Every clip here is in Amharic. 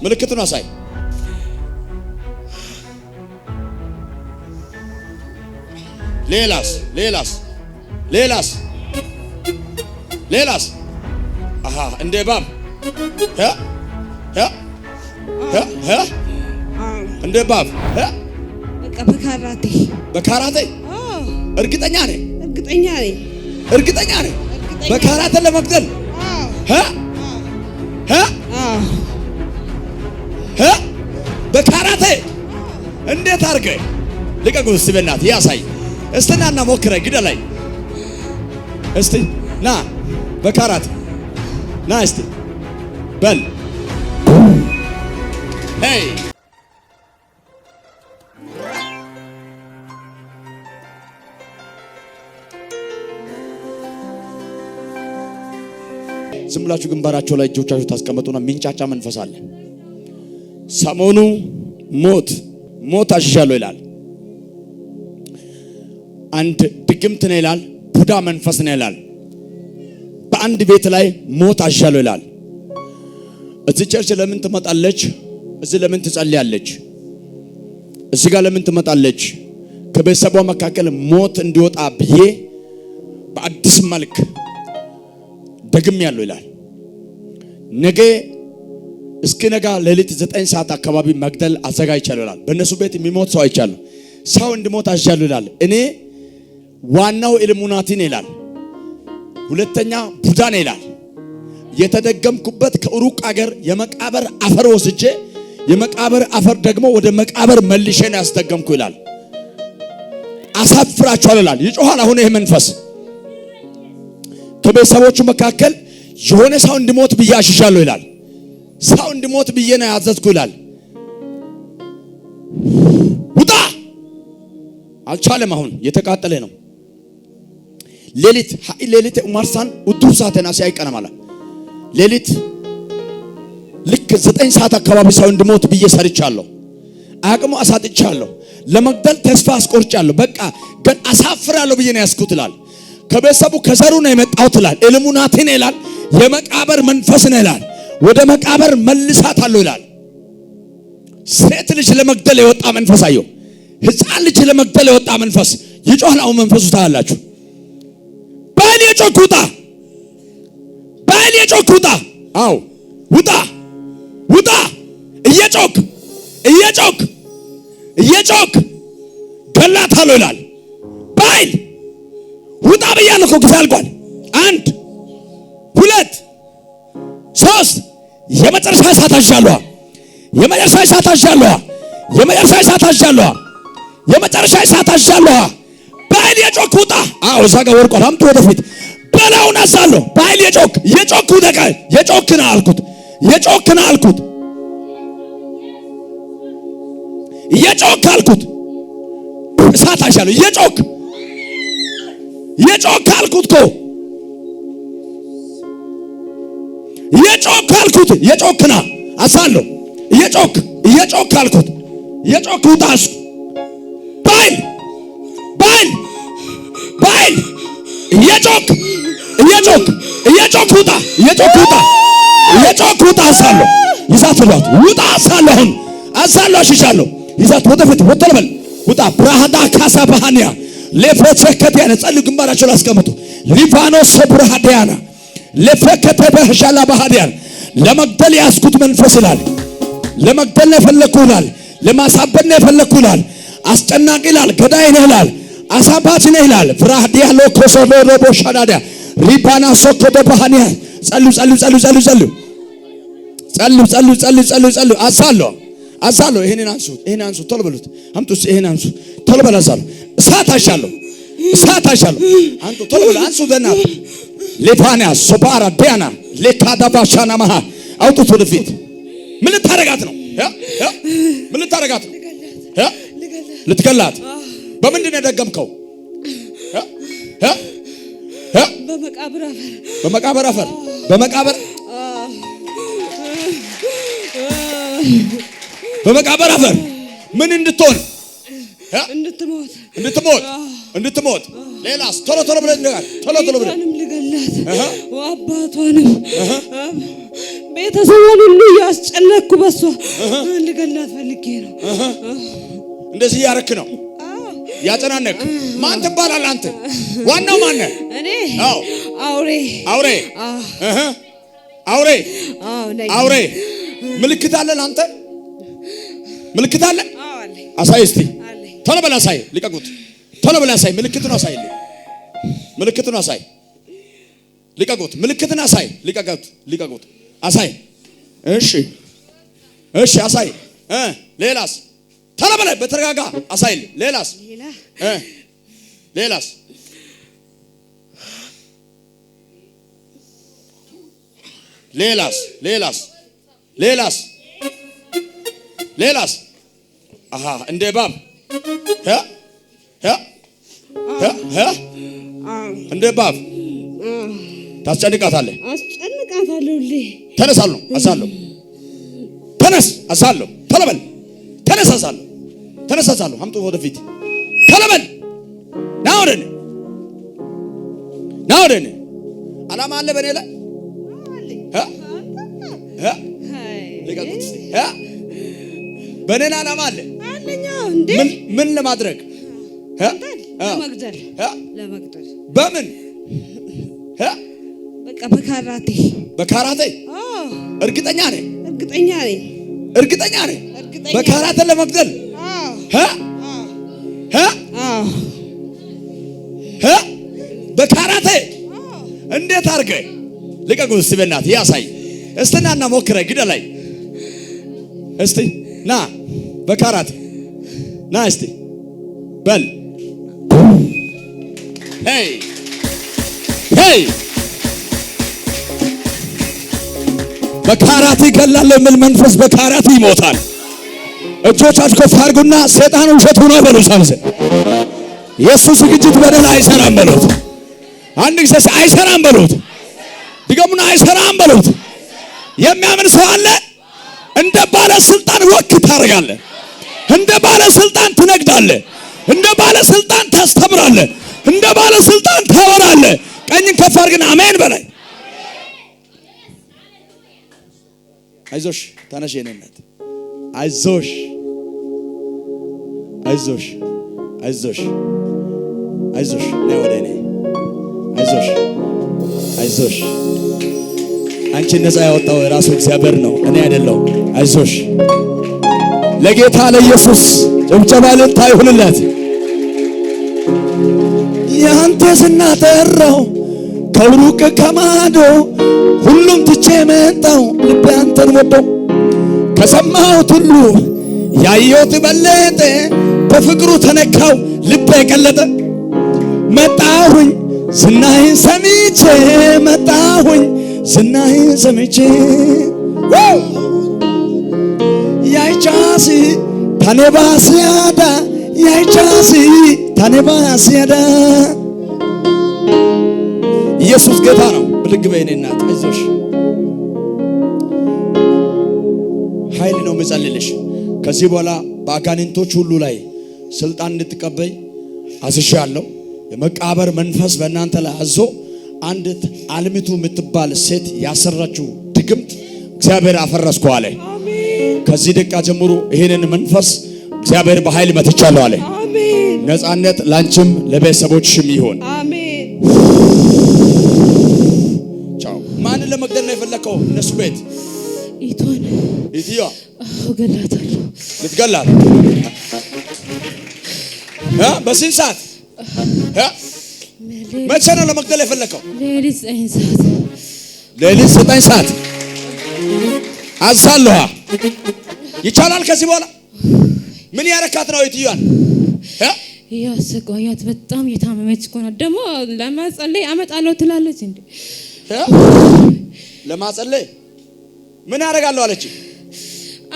ምልክቱን አሳይ። ሌላስ ሌላስ ሌላስ ሌላስ? አሃ እንደ እባብ እ እ እ እ እንደ እባብ እ በቃ በካራቴ። በካራቴ? አዎ። እርግጠኛ ነኝ። እርግጠኛ ነኝ። እርግጠኛ ነኝ። እርግጠኛ። በካራቴ ለመግደል? አዎ። እ እ አዎ። እ በካራቴ እንዴት አድርገህ? ልቀቁ እስቲ፣ በእናትህ ያሳይ እስቲ፣ ና እና ሞክረህ ግደለኝ እስቲ፣ ና በካራቴ ና እስቲ በል፣ hey። ዝም ብላችሁ ግንባራቸው ላይ እጆቻችሁ ታስቀምጡና ሚንጫጫ መንፈስ አለ። ሰሞኑ ሞት ሞት አሽሻለሁ ይላል። አንድ ድግምት ነው ይላል። ቡዳ መንፈስ ነው ይላል። በአንድ ቤት ላይ ሞት አሽሻለሁ ይላል። እዚህ church ለምን ትመጣለች? እዚህ ለምን ትጸልያለች? እዚህ ጋር ለምን ትመጣለች? ከቤተሰቧ መካከል ሞት እንዲወጣ ብዬ በአዲስ መልክ ደግም ያለው ይላል። ነገ እስኪ ነጋ ሌሊት 9 ሰዓት አካባቢ መግደል አዘጋጅቻለሁ ይላል። በእነሱ ቤት የሚሞት ሰው አይቻለሁ። ሰው እንዲሞት አዝዣለሁ ይላል። እኔ ዋናው ኢሉሚናቲ ነው ይላል። ሁለተኛ ቡዳ ነው ይላል። የተደገምኩበት ከሩቅ አገር የመቃብር አፈር ወስጄ የመቃብር አፈር ደግሞ ወደ መቃብር መልሼ ነው ያስደገምኩ ይላል። አሳፍራችኋል ይላል። ይጮሃል። አሁን ይሄ መንፈስ ከቤተሰቦቹ መካከል የሆነ ሰው እንዲሞት ብዬ አሽሻለሁ ይላል። ሰው እንዲሞት ብዬ ነው ያዘዝኩ ይላል። ውጣ! አልቻለም። አሁን የተቃጠለ ነው። ሌሊት ሀይ ሌሊት ኡማርሳን ውዱ ሳተና ሲያይቀነማላ ሌሊት ልክ 9 ሰዓት አካባቢ ሰው እንዲሞት ብዬ ሰርቻለሁ። አቅሙ አሳጥቻለሁ። ለመግደል ተስፋ አስቆርጫለሁ። በቃ ግን አሳፍራለሁ ብዬ ነው ያስኩት ይላል። ከቤተሰቡ ከዘሩ ነው የመጣሁት ይላል። ኢሉሚናቲ ነው ይላል። የመቃብር መንፈስ ነው ይላል። ወደ መቃብር መልሳታለሁ ይላል። ሴት ልጅ ለመግደል የወጣ መንፈስ አየሁ። ሕፃን ልጅ ለመግደል የወጣ መንፈስ ይጮሃል። አሁን መንፈሱ ታያላችሁ። በኃይል የጮክ ውጣ! በኃይል የጮክ ውጣ! አዎ ውጣ! ውጣ! እየጮክ እየጮክ እየጮክ ገላታለሁ ይላል። በኃይል ውጣ ብያለሁ እኮ፣ ጊዜ አልቋል። አንድ፣ ሁለት፣ ሶስት፣ የመጨረሻ እሳት አዣለሁ። የመጨረሻ እሳት አዣለሁ። የመጨረሻ እሳት አዣለሁ። የመጨረሻ እሳት አዣለሁ። በኃይል የጮክ ውጣ! አዎ እዛ ጋር ወርቋል። አምጡ ወደፊት በላውን አዛለሁ። በኃይል የጮክ የጮክ ውደቀ። የጮክ ና አልኩት። የጮክ ና አልኩት። የጮክ አልኩት። እሳት አዣለሁ። የጮክ የጮክ አልኩት እኮ፣ የጮክ አልኩት። የጮክና አሳለሁ። እየጮክ እየጮክ አልኩት። እየጮክ ውጣ። እሱ በኃይል በኃይል በኃይል እየጮክ እየጮክ እየጮክ ውጣ። እየጮክ ውጣ። እየጮክ ውጣ። አሳለሁ። ይዛት ብሏት ውጣ። አሳለሁ። አሁን አሳለሁ። አሽሻለሁ። ይዛት ወደፊት ወጥተል በል ውጣ። ብራሃዳ ካሳ ባህንያ ሌፎቸከቲያነ ጸልዩ። ግንባራቸው ላይ አስቀምጡ። ሊቫኖስ ብርሃዲያና ለፈከተ በህሻላ ባህዲያን ለመግደል ያስኩት መንፈስ ይላል። ለመግደል ነው የፈለኩ ይላል። ለማሳበድ ነው የፈለኩ ይላል። አስጨናቂ ይላል። ገዳይ ነህ ይላል። አሳባች ነህ ይላል። ፍራህዲያ ሎኮሶ ሮቦ ሻዳዲያ ሪባና ሶኮዶ ባህኒያ። ጸልዩ ጸልዩ ጸልዩ ጸልዩ ጸልዩ ጸልዩ ጸልዩ ጸልዩ ጸልዩ ጸልዩ። አሳለሁ አሳለሁ። ይሄንን አንሱት፣ ይሄንን አንሱት፣ ቶሎ በሉት፣ አምጡት። ይሄን አንሱ፣ ቶሎ በል። አሳለሁ፣ እሳት አሻለሁ፣ እሳት አሻለሁ። አንጡ፣ ቶሎ በሉ፣ አንሱ። በእናትህ ሌፋንያ ሶባራ ዲያና ሌካዳባሻና ማሃ አውጡት ወደፊት። ምን ልታረጋት ነው? ምን ልታረጋት ነው? ልትገላት። በምንድን ነው የደገምከው? በመቃብር አፈር። በመቃብር አፈር፣ በመቃብር፣ በመቃብር አፈር ምን እንድትሆን? እንድትሞት። እንድትሞት፣ እንድትሞት። ሌላስ? ቶሎ ቶሎ ብለህ ንገር። ቶሎ ቶሎ ብለህ። እህቷንም ልገላት፣ አባቷንም፣ ቤተሰቧን ሁሉ እያስጨነቅኩ በሷ ልገላት ፈልጌ ነው። እንደዚህ እያረክ ነው ያጨናነቅ። ማን ትባላለህ አንተ? ዋናው ማን ነህ? እኔ አዎ አውሬ። አውሬ። እህ አውሬ። አዎ ነኝ። አውሬ። ምልክት አለ ለአንተ? ምልክት አለ? አዎ አለኝ። አሳይ እስቲ። አለኝ። ቶሎ በል አሳይ። ልቀቁት። ቶሎ በል አሳይ። ምልክቱን አሳይልኝ። ምልክቱን አሳይ። ልቀቁት። ምልክትን አሳይ። ልቀቁት። ልቀቁት። አሳይ። እሺ እሺ፣ አሳይ። ሌላስ? ቶሎ በል በተረጋጋ አሳይልኝ። ሌላስ? ሌላ ሌላስ? ሌላስ? ሌላስ? ሌላስ? ሌላስ? አሃ እንደ እባብ እ እ እ እ እንደ እባብ ታስጨንቃታለህ። አስጨንቃታለሁ ሁሌ። ተነሳለሁ፣ አሳለሁ። ተነስ፣ አሳለሁ። ቶሎ በል ተነስ፣ አሳለሁ። ተነስ፣ አሳለሁ። አምጡ ወደፊት። ቶሎ በል ና ወደ እኔ፣ ና ወደ እኔ። ዓላማ አለ በእኔ ላይ? እ እ ልቀቁት እስቲ። እ በእኔ ላይ ዓላማ አለ? አለኝ። እንዴ ምን ምን ለማድረግ? እ ለመግደል። እ ለመግደል። በምን? እ በቃ በካራቴ። በካራቴ? አዎ። እርግጠኛ ነኝ? እርግጠኛ ነኝ። እርግጠኛ ነኝ? እርግጠኛ። በካራቴ ለመግደል? አዎ። እ እ አዎ። እ በካራቴ እንዴት አድርገህ? ልቀቁት እስቲ በእናትህ ያሳይ። እስቲ ና እና ሞክረህ ግደለኝ። እስቲ ና በካራቴ ና እስቲ በል። Hey hey፣ በካራቴ እገላለሁ የሚል መንፈስ በካራቴ ይሞታል። እጆቻችሁ ከፍ አድርጉና ሰይጣን ውሸት ሆኖ በሉ። ሳምሰ የእሱ ዝግጅት በደል አይሰራም በሉት። አንድ ጊዜ አይሰራም በሉት። ድገሙና አይሰራም በሉት። የሚያምን ሰው አለ? እንደ ባለስልጣን walk ታደርጋለህ። እንደ ባለስልጣን ትነግዳለህ። እንደ ባለስልጣን ታስተምራለህ። እንደ ባለስልጣን ታወራለህ። ቀኝን ከፍ አድርግና አሜን በላይ። አይዞሽ፣ ተነሽ የኔ እናት። አይዞሽ፣ አይዞሽ፣ አይዞሽ፣ አይዞሽ፣ ነይ ወደ እኔ። አይዞሽ፣ አይዞሽ። አንቺን ነፃ ያወጣው የራሱ እግዚአብሔር ነው፣ እኔ አይደለሁም። አይዞሽ። ለጌታ ለኢየሱስ ጭብጨባ እልልታ ይሁንለት። ያንተ ዝና ጠራው ከሩቅ ከማዶ፣ ሁሉም ትቼ መጣው ልቤ አንተን ወደው። ከሰማሁት ሁሉ ያየሁት በለጠ፣ በፍቅሩ ተነካው ልቤ ቀለጠ። መጣሁኝ ዝናህን ሰምቼ፣ መጣሁኝ ዝናህን ሰምቼ። ያይቻሲ ታኔባሲያዳ፣ ያይቻሲ ታኔባሲያዳ። ኢየሱስ ጌታ ነው። ብድግ በይ የኔ እናት፣ አይዞሽ። ኃይል ነው የምጸልልሽ። ከዚህ በኋላ በአጋንንቶች ሁሉ ላይ ስልጣን እንድትቀበይ አዝሻለሁ። የመቃብር መንፈስ በእናንተ ላይ አዞ አንድ አልሚቱ የምትባል ሴት ያሰራችው ድግምት እግዚአብሔር አፈረስኩ አለ። ከዚህ ደቂቃ ጀምሮ ይሄንን መንፈስ እግዚአብሔር በኃይል መትቻለሁ አለ። አሜን። ነፃነት ላንቺም ለቤተሰቦችሽም ይሁን። አሜን። ቻው። ማንን ለመግደል ነው የፈለከው? እነሱ ቤት ኢቷን። ኢትዮ አዎ እገላታለሁ። ልትገላት እ በስንት ሰዓት እ? መቼ ነው ለመግደል የፈለከው? ሌሊት 9 ሰዓት። ሌሊት 9 ሰዓት አዛለኋ። ይቻላል። ከዚህ በኋላ ምን ያረካት ነው ኢትዮን እ? እያሰቃያት በጣም እየታመመች እኮ ነው። ደግሞ ለማጸለይ አመጣለሁ ትላለች እንዴ። እ? ለማጸለይ ምን ያደርጋለሁ አለች?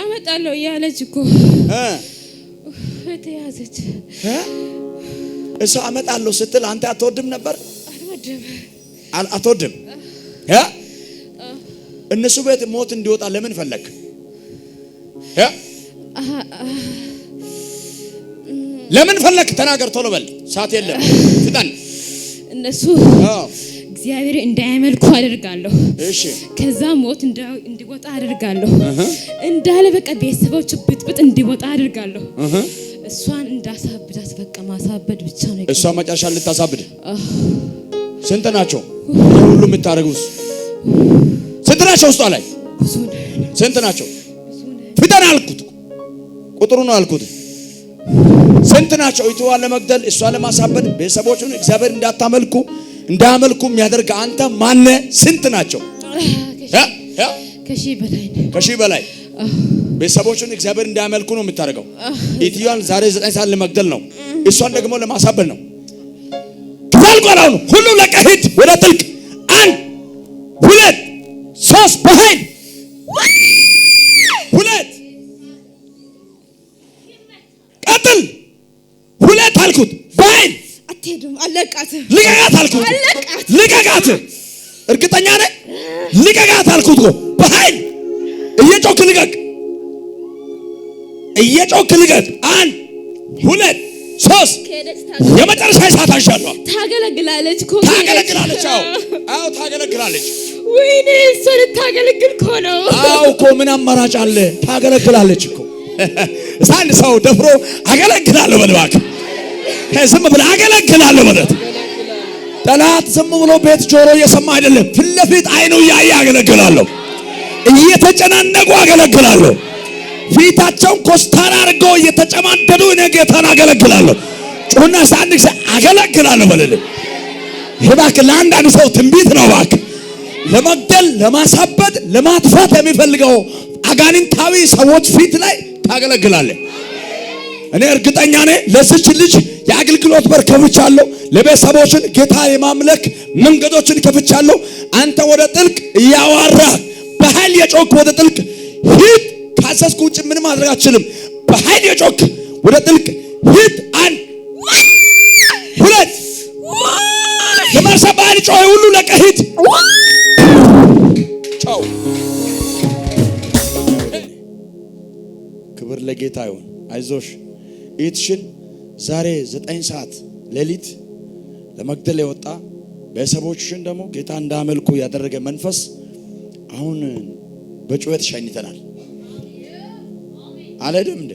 አመጣለሁ እያለች እኮ እ ተያዘች። እ? እሷ አመጣለሁ ስትል አንተ አትወድም ነበር? አልወድም። አትወድም እ? እነሱ ቤት ሞት እንዲወጣ ለምን ፈለግ እ? ለምን ፈለግ? ተናገር፣ ቶሎ በል፣ ሰዓት የለም፣ ፍጠን። እነሱ አዎ። እግዚአብሔር እንዳያመልኩ አደርጋለሁ። እሺ። ከዛ ሞት እንዲወጣ አደርጋለሁ። እንዳለ በቃ ቤተሰቦች ብጥብጥ እንዲወጣ አደርጋለሁ። እሷን እንዳሳብዳት በቃ ማሳበድ ብቻ ነው። እሷ መጨረሻ ልታሳብድ። ስንት ናቸው ይሄ ሁሉ የምታደርጉት? ስንት ናቸው? ውስጧ ላይ ብዙ ነን፣ ስንት ናቸው? ብዙ ነን። ፍጠን አልኩት፣ ቁጥሩ ነው አልኩት። ስንት ናቸው? እህትዋን ለመግደል፣ እሷን ለማሳበድ፣ ቤተሰቦቹን እግዚአብሔር እንዳታመልኩ እንዳያመልኩ የሚያደርግ አንተ ማነህ? ስንት ናቸው? እ? እ? ከሺህ በላይ ነን። ከሺህ በላይ ቤተሰቦቹን እግዚአብሔር እንዳያመልኩ ነው የምታደርገው። ኢትዮን ዛሬ 9 ሰዓት ለመግደል ነው፣ እሷን ደግሞ ለማሳበድ ነው። ታልቋል። አሁን ሁሉ ለቀህ ሂድ ወደ ጥልቅ። 1 2 3 በኃይል 2 ቀጥል። 2 አልኩት በኃይል። አትሄድም። አለቃትም። ልቀቃት አልኩት። አለቃት። ልቀቃት። እርግጠኛ ነህ? ልቀቃት አልኩት እኮ በኃይል። እየጮክ ልቀቅ፣ እየጮክ ልቀቅ። 1 2 3 ከሄደች የመጨረሻ ሰዓት አንሻለሁ። ታገለግላለች እኮ። ታገለግላለች። አዎ አዎ ታገለግላለች። ወይኔ እሷ ልታገለግል እኮ ነው። አዎ እኮ ምን አማራጭ አለ? ታገለግላለች እኮ። አንድ ሰው ደፍሮ አገለግላለሁ በል እባክህ። ዝም ብለህ አገለግላለሁ በለት። ጠላት ዝም ብሎ ቤት ጆሮ እየሰማ አይደለም፣ ፊት ለፊት አይኑ እያየ አገለግላለሁ። እየተጨናነቁ አገለግላለሁ። ፊታቸውን ኮስታራ አድርገው እየተጨማደዱ እኔ ጌታን አገለግላለሁ። ጩሁና አንድ ጊዜ አገለግላለሁ በልልኝ። እባክህ ለአንዳንድ ሰው ትንቢት ነው። እባክህ ለመግደል፣ ለማሳበድ፣ ለማጥፋት የሚፈልገው አጋንንታዊ ሰዎች ፊት ላይ ታገለግላለህ። እኔ እርግጠኛ ነኝ ለዚች ልጅ የአገልግሎት በር ከፍቻለሁ። ለቤተሰቦችን ጌታ የማምለክ መንገዶችን ከፍቻለሁ። አንተ ወደ ጥልቅ እያዋራ በኃይል የጮክ ወደ ጥልቅ ሂድ። ካዘዝኩ ውጭ ምንም ማድረግ አትችልም። በኃይል የጮክ ወደ ጥልቅ ሂድ። 1 2 የመርሳ በኃይል ጮህ ሁሉ ለቀህ ሂድ። ቻው። ክብር ለጌታ ይሁን። አይዞሽ እህትሽን ዛሬ 9 ሰዓት ሌሊት ለመግደል የወጣ ቤተሰቦችሽን ደግሞ ጌታ እንዳመልኩ ያደረገ መንፈስ አሁን በጩኸት ሸኝተናል። አልሄድም እንዴ?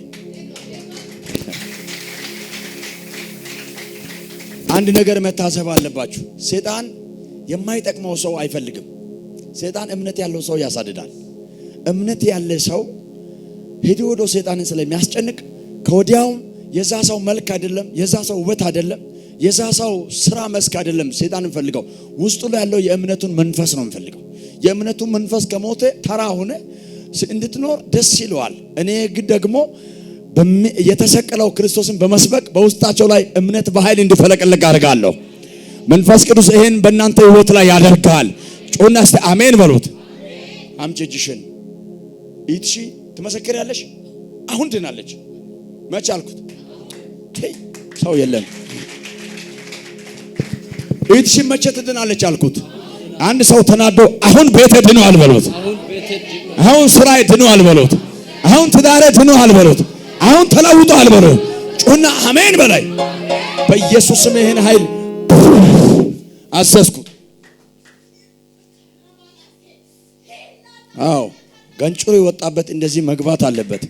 አንድ ነገር መታሰብ አለባችሁ። ሰይጣን የማይጠቅመው ሰው አይፈልግም። ሰይጣን እምነት ያለው ሰው ያሳድዳል። እምነት ያለ ሰው ሄዶ ወዶ ሰይጣንን ስለሚያስጨንቅ ከወዲያው የዛ ሰው መልክ አይደለም፣ የዛ ሰው ውበት አይደለም፣ የዛ ሰው ስራ መስክ አይደለም። ሰይጣን እንፈልገው ውስጡ ላይ ያለው የእምነቱን መንፈስ ነው እንፈልገው። የእምነቱን መንፈስ ከሞተ ተራ ሆነ እንድትኖር ደስ ይለዋል። እኔ ግን ደግሞ የተሰቀለው ክርስቶስን በመስበክ በውስጣቸው ላይ እምነት በኃይል እንዲፈለቀለቅ አደርጋለሁ። መንፈስ ቅዱስ ይሄን በእናንተ ህይወት ላይ ያደርጋል። ጮና እስቲ አሜን በሉት። አምጪ እጅሽን። እቺ ትመሰክሪያለሽ። አሁን ድናለች። መቼ አልኩት? ተይ ሰው የለም። እቺ መቼ ትድናለች አልኩት። አንድ ሰው ተናዶ አሁን ቤቴ ድኗል በሉት። አሁን ስራዬ ድኗል በሉት። አሁን ትዳሬ ድኗል በሉት። አሁን ተለውጧል በሉት። ጮና አሜን በላይ። በኢየሱስ ስም ይሄን ኃይል አዘዝኩት። አዎ ገንጭሮ የወጣበት እንደዚህ መግባት አለበት።